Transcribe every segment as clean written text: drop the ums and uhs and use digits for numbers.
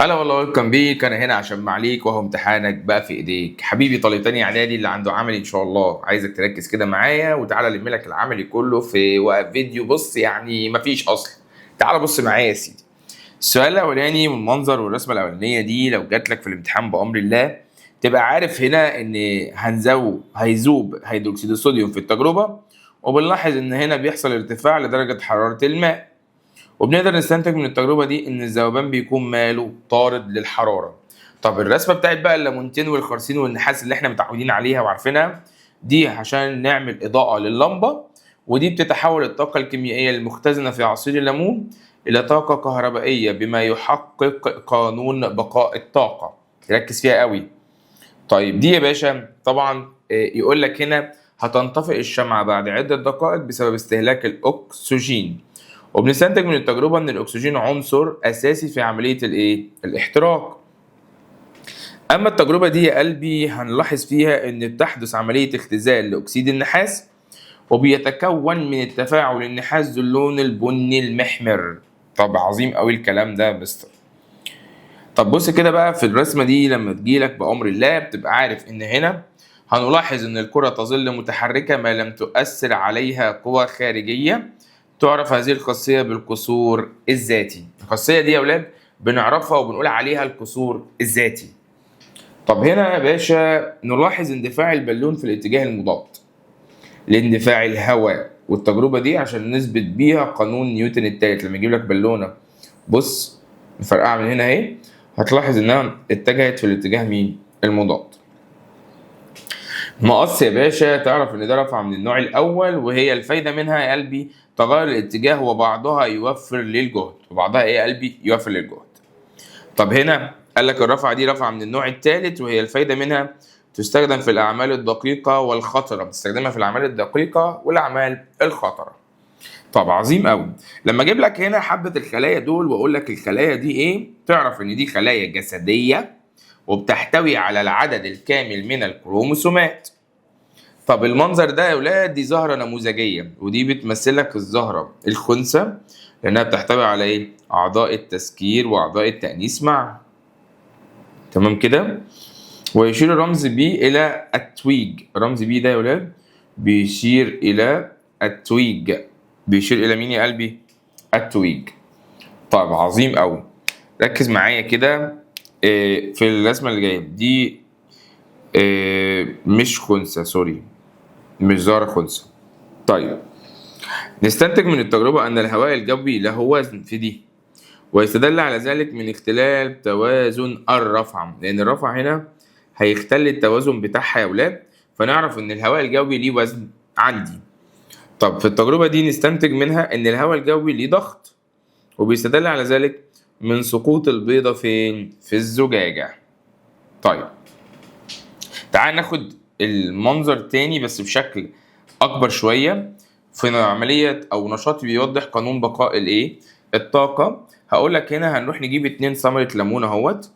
هلا والله، welcome بيك. انا هنا عشان معليك، وهو امتحانك بقى في ايديك حبيبي. طالب تاني اعدادي اللي عنده عملي ان شاء الله، عايزك تركز كده معايا وتعالى الم لك العملي كله في وقت فيديو. بص يعني مفيش اصلا. تعالى بص معايا يا سيدي. السؤال الاولاني من المنظر والرسمه الاولانية دي لو جات لك في الامتحان بامر الله، تبقى عارف هنا ان هيذوب هيدروكسيد الصوديوم في التجربه، وبنلاحظ ان هنا بيحصل ارتفاع لدرجة حرارة الماء، وبنقدر نستنتج من التجربة دي ان الذوبان بيكون ماله؟ طارد للحراره. طب الرسمة بتاعت بقى الليمونتين والخارصين والنحاس اللي احنا متعودين عليها وعارفينها دي عشان نعمل اضاءه لللمبه، ودي بتتحول الطاقة الكيميائية المختزنه في عصير الليمون الى طاقة كهربائية بما يحقق قانون بقاء الطاقه. ركز فيها قوي. طيب دي يا باشا طبعا يقول لك هنا هتنطفئ الشمعة بعد عدة دقائق بسبب استهلاك الأكسجين، وبنستنتج من التجربة إن الأكسجين عنصر أساسي في عملية الإيه؟ الاحتراق. أما التجربة دي يا قلبي هنلاحظ فيها إن بتحدث عملية اختزال لأكسيد النحاس، وبيتكون من التفاعل النحاس ذو اللون البني المحمر. طب عظيم قوي الكلام ده يا مستر. طب بص كده بقى في الرسمة دي لما تجيلك بأمر الله بتبقى عارف إن هنا هنلاحظ إن الكرة تظل متحركة ما لم تؤثر عليها قوى خارجية. تعرف هذه الخاصية بالقصور الذاتي. الخاصية دي يا أولاد بنعرفها وبنقول عليها القصور الذاتي. طب هنا يا باشا نلاحظ اندفاع البالون في الاتجاه المضاد لاندفاع الهواء، والتجربة دي عشان نثبت بيها قانون نيوتن الثالث. لما يجيب لك بالونة بص مفرقعة من هنا اهي، هتلاحظ انها اتجهت في الاتجاه مين؟ المضاد. مقص يا باشا تعرف ان ده رفع من النوع الاول، وهي الفايدة منها يا قلبي تغير الاتجاه وبعضها يوفر للجهد، وبعضها ايه يا قلبي؟ يوفر للجهد. طب هنا قال لك الرفعة دي رفعه من النوع الثالث، وهي الفايدة منها تستخدم في الاعمال الدقيقة والخطره، بتستخدمها في الاعمال الدقيقة والاعمال الخطرة. طب عظيم قوي. لما اجيب لك هنا حبه الخلايا دول واقول لك الخلايا دي ايه، تعرف ان دي خلايا جسدية وبتحتوي على العدد الكامل من الكروموسومات. طب المنظر ده يا ولاد دي زهره نموذجيه، ودي بتمثلك الزهرة الخنثى لانها بتحتوي على ايه؟ اعضاء التذكير واعضاء التانيث معا. تمام كده؟ ويشير الرمز B الى التويج. رمز B ده يا ولاد بيشير الى التويج. بيشير الى مين يا قلبي؟ التويج. طيب عظيم قوي. ركز معايا كده في الرسمة اللي جاية دي، مش خنثى، sorry، مش زهره خنثى. طيب نستنتج من التجربة ان الهواء الجوي له وزن في دي، ويستدل على ذلك من اختلال توازن الرفع، لان الرفع هنا هيختل التوازن بتاعها يا ولاد، فنعرف ان الهواء الجوي ليه وزن عندي. طب في التجربة دي نستنتج منها ان الهواء الجوي ليه ضغط، وبيستدل على ذلك من سقوط البيضة فين؟ في الزجاجة. طيب تعال ناخد المنظر تاني بس بشكل أكبر شوية في عملية أو نشاط بيوضح قانون بقاء الإيه؟ الطاقة. هقول لك هنا هنروح نجيب 2 ثمرة ليمون أهوت،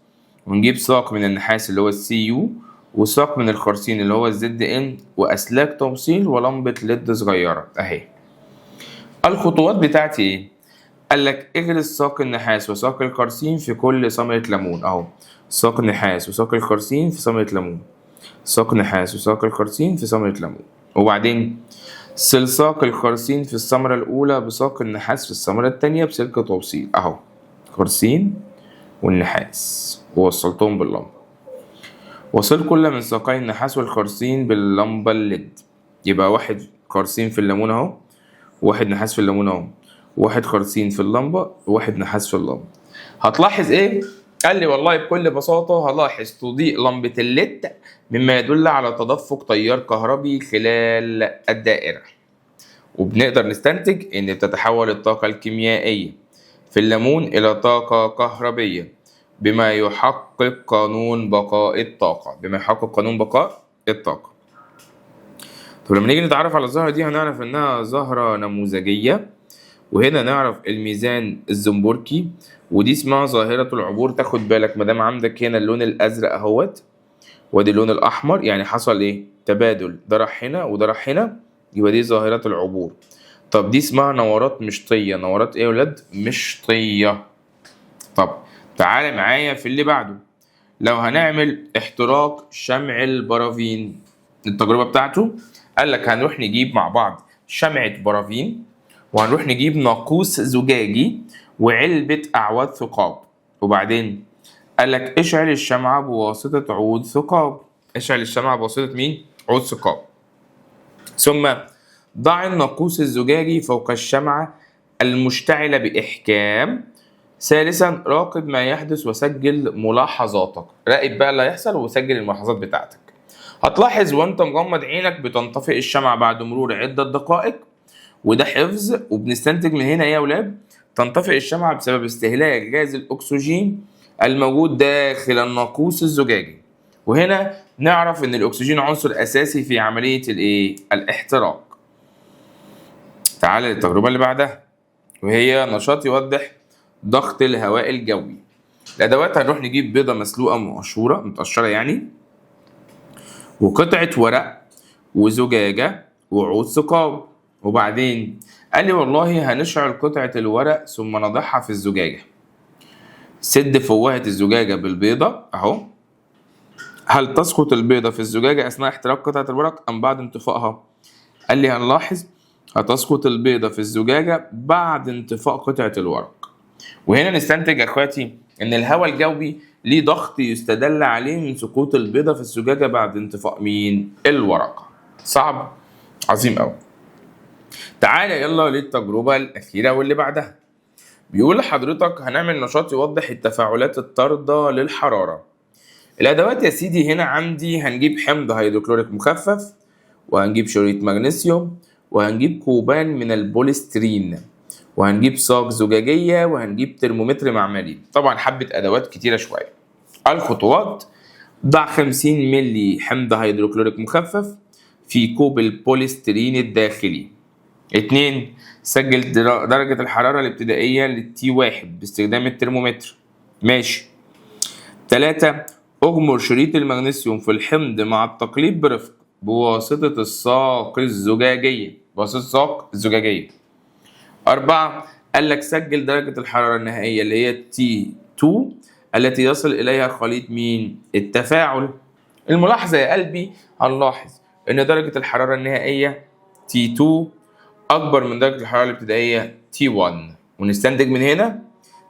ونجيب ساق من النحاس اللي هو السي يو، وساق من الخارصين اللي هو ال Zn، وأسلاك توصيل، ولمبة LED صغيرة أهي. الخطوات بتاعتي إيه؟ قال لك اغرس ساق النحاس وساق الخارصين في كل ثمرة ليمون اهو، ساق نحاس وساق الخارصين في ثمرة ليمون، ساق نحاس وساق الخارصين في ثمرة ليمون، وبعدين صل ساق الخارصين في الثمرة الأولى بساق النحاس في الثمرة التانية بسلك توصيل اهو، خارصين والنحاس ووصلتهم باللمبة. وصل كل من ساقي النحاس والخارصين باللمبة ال LED، يبقى واحد خارصين في الليمون اهو، واحد نحاس في الليمون اهو، واحد خارصين في اللمبة، وواحد نحاس في اللمبة. هتلاحظ ايه؟ قال لي والله بكل بساطة هلاحظ تضيء لمبة ال LED مما يدل على تدفق تيار كهربي خلال الدائرة. وبنقدر نستنتج ان بتتحول الطاقة الكيميائية في الليمون الى طاقة كهربية بما يحقق قانون بقاء الطاقة، بما يحقق قانون بقاء الطاقة. طب لما نيجي نتعرف على الزهرة دي هنعرف انها زهرة نموذجية، وهنا نعرف الميزان الزنبركي، ودي اسمها ظاهرة العبور. تاخد بالك ما دام عندك هنا اللون الازرق اهوت وادي اللون الاحمر، يعني حصل ايه؟ تبادل، ده راح هنا وده راح هنا، يبقى دي ظاهرة العبور. طب دي اسمها نورات مشطية. نورات ايه يا ولاد؟ مشطية. طب تعال معايا في اللي بعده. لو هنعمل احتراق شمع البرافين، التجربة بتاعته قال لك هنروح نجيب مع بعض شمعة برافين، وهنروح نجيب ناقوس زجاجي وعلبة أعواد ثقاب. وبعدين قال لك اشعل الشمعة بواسطة عود ثقاب. اشعل الشمعة بواسطة مين؟ عود ثقاب. ثم ضع الناقوس الزجاجي فوق الشمعة المشتعلة بإحكام. ثالثا راقب ما يحدث وسجل ملاحظاتك. راقب بقى اللي هيحصل وسجل الملاحظات بتاعتك. هتلاحظ وانت مغمض عينك بتنطفئ الشمعة بعد مرور عدة دقائق، وده حفظ. وبنستنتج من هنا ايه يا اولاد؟ تنطفئ الشمعة بسبب استهلاك غاز الأكسجين الموجود داخل الناقوس الزجاجي. وهنا نعرف ان الأكسجين عنصر أساسي في عملية الايه؟ الاحتراق. تعال للتجربة اللي بعدها، وهي نشاط يوضح ضغط الهواء الجوي. الأدوات هنروح نجيب بيضة مسلوقة مقشورة متقشرة يعني، وقطعة ورق وزجاجة وعود ثقاب. وبعدين قال لي والله هنشعل قطعة الورق ثم نضعها في الزجاجة. سد فوهة الزجاجة بالبيضة أهو. هل تسقط البيضة في الزجاجة أثناء احتراق قطعة الورق أم بعد انطفائها؟ قال لي هنلاحظ هتسقط البيضة في الزجاجة بعد انطفاء قطعة الورق. وهنا نستنتج يا اخواتي ان الهواء الجوي ليه ضغط يستدل عليه من سقوط البيضة في الزجاجة بعد انطفاء مين؟ الورقة. صعب؟ عظيم قوي. تعالى يلا للتجربة الأخيرة واللي بعدها. بيقول لحضرتك هنعمل نشاط يوضح التفاعلات الطاردة للحرارة. الأدوات يا سيدي هنا عندي هنجيب حمض هيدروكلوريك مخفف، وهنجيب شريط مغنيسيوم، وهنجيب كوبان من البوليسترين، وهنجيب صاج زجاجية، وهنجيب ترمومتر معملي. طبعا حبة أدوات كتيرة شوية. الخطوات: ضع 50 ملي حمض هيدروكلوريك مخفف في كوب البوليسترين الداخلي. 2، سجل درجة الحرارة الابتدائية لل T 1 باستخدام الترمومتر. ماشي. 3، اغمر شريط المغنيسيوم في الحمض مع التقليب برفق بواسطة الساق الزجاجية. بواسطة الساق الزجاجية. 4، قال لك سجل درجة الحرارة النهائية اللي هي T 2 التي يصل إليها خليط مين؟ التفاعل. الملاحظة يا قلبي، هنلاحظ إن درجة الحرارة النهائية T 2 أكبر من درجة الحرارة الابتدائية T 1، ونستنتج من هنا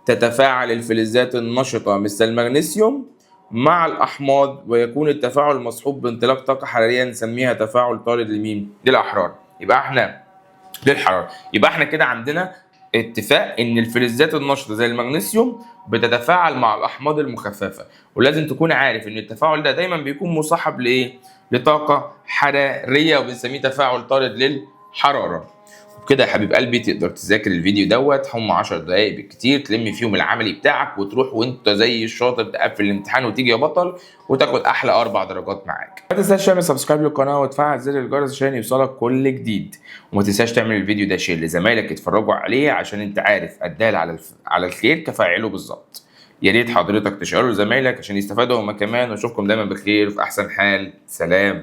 تتفاعل الفلزات النشطة مثل المغنيسيوم مع الأحماض، ويكون التفاعل مصحوب بانطلاق طاقة حرارية نسميها تفاعل طارد لمين؟ للأحرار. يبقى احنا للحرارة. يبقى احنا كده عندنا اتفاق ان الفلزات النشطة زي المغنيسيوم بتتفاعل مع الأحماض المخففة، ولازم تكون عارف ان التفاعل ده دايما بيكون مصاحب لإيه؟ لطاقة حرارية، وبنسميه تفاعل طارد للحرارة. وبكده يا حبيب قلبي تقدر تذاكر الفيديو دوت، هم 10 دقايق بالكتير تلم فيهم العملي بتاعك وتروح وانت زي الشاطر تقفل الامتحان وتيجي يا بطل وتاخد احلى 4 درجات معاك. ما تنساش تعمل subscribe للقناه وتفعل زر الجرس عشان يوصلك كل جديد، وما تنساش تعمل الفيديو ده share لزمايلك يتفرجوا عليه، عشان انت عارف الدال على الخير كفاعله بالظبط. يا ريت حضرتك تشيره لزمايلك عشان يستفادوا هما كمان، واشوفكم دايما بخير في احسن حال. سلام.